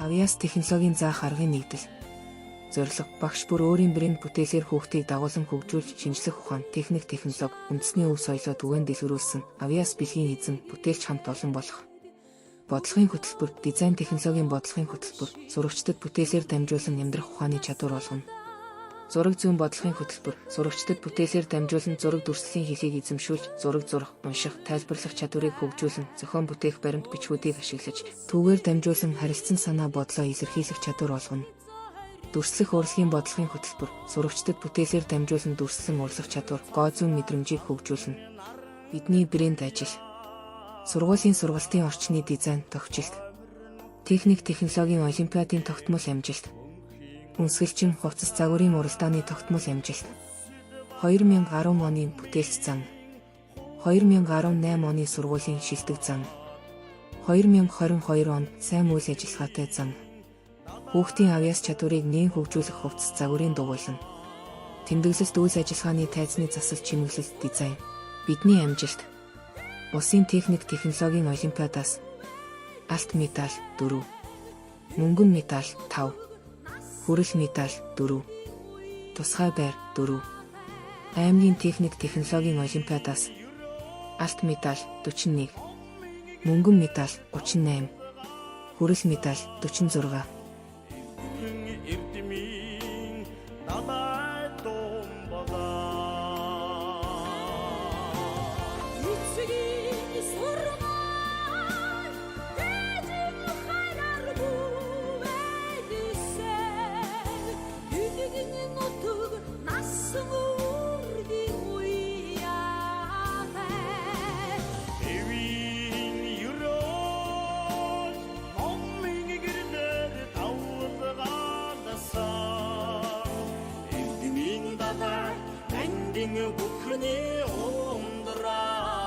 Авьяас технологийн заах аргын нэгдэл. Зорилго: багш бүр өөрийн брэнд бүтээлээр хүүхдийг дагуулan хөгжүүлж шинжлэх ухаан, техник, технологи, үндэсний өв соёлоо түгээн дэлгэрүүлсэн авьяас бэлгийн эзэн, бүтээлч хамт олон болох. Бодлогын хөтөлбөр, дизайн технологийн бодлогын хөтөлбөр, сурагчдад бүтээлээр дамжуулан амьдрах ухааны чадвар олгоно. Зураг зүйн бодлогын хөтөлбөр, сурагчдад бүтээлээр дамжуулан зураг дүрслийн хэлийг эзэмшүүлж, зураг зурах, унших, тайлбарлах чадварыг хөгжүүлэн, зохион бүтээх баримт бичгүүдийг ашиглаж, түүгээр дамжуулан харилцан санаа бодлоо илэрхийлэх чадвар олгоно. Дүрслэх урлагийн бодлогын хөтөлбөр, сурагчдад бүтээлээр дамжуулан дүрслэн урлах чадвар, гоо зүйн мэдрэмжийг хөгжүүлнэ. Бидний брэнд ажил. Сургуулийн сургалтын орчны дизайн, тохижилт. Техник технологийн олимпиадын тогтмол амжилт. Үнсгэлчин хувцас загварын уралдааны тогтмол амжилт. 2010 оны бүтээлч зан. 2018 оны сургуулийн шилдэг зан. 2022 онд сайн үйл ажиллагаатай зан. Хүүхдийн авьяас чадварыг нээн хөгжүүлэх хувцас загварын дугуйлан. Тэмдэглэлт үйл ажиллагааны тайзны засал чимэглэлт дизайн. Бидний амжилт. Улсын техник технологийн олимпиадаас алт медаль 4. Мөнгөн медаль 5. Хүрэл медаль 4. Тусгай байр 4. Аймгийн техник технологийн олимпиадаас алт медаль 41. Мөнгөн медаль 38. Хүрэл медаль 46. Эрдмийн далай думбалаа. Эцгийн сургаал тэжин хайраар бүүвэлсэн. Эдгэн нутаг насан үрдийн уяатай. Эвийн ерөөл номын гэрнээр давлгаалсан. Эрдмийн далай андин бүхний ундраатай.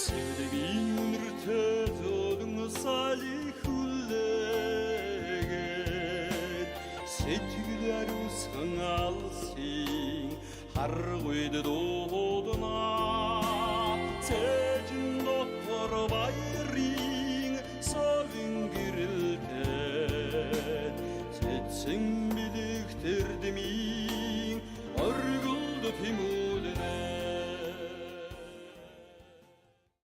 Сэвдэгийн нэртэй зөөлөн салхи хүлээгээд сэтгэл ариусан алсын харгуйд дуудана. Цэжин дотор баярын совин гэрэлтэй цэцэн бэлэгт эрдмийн оргилд тэмүүлнэ.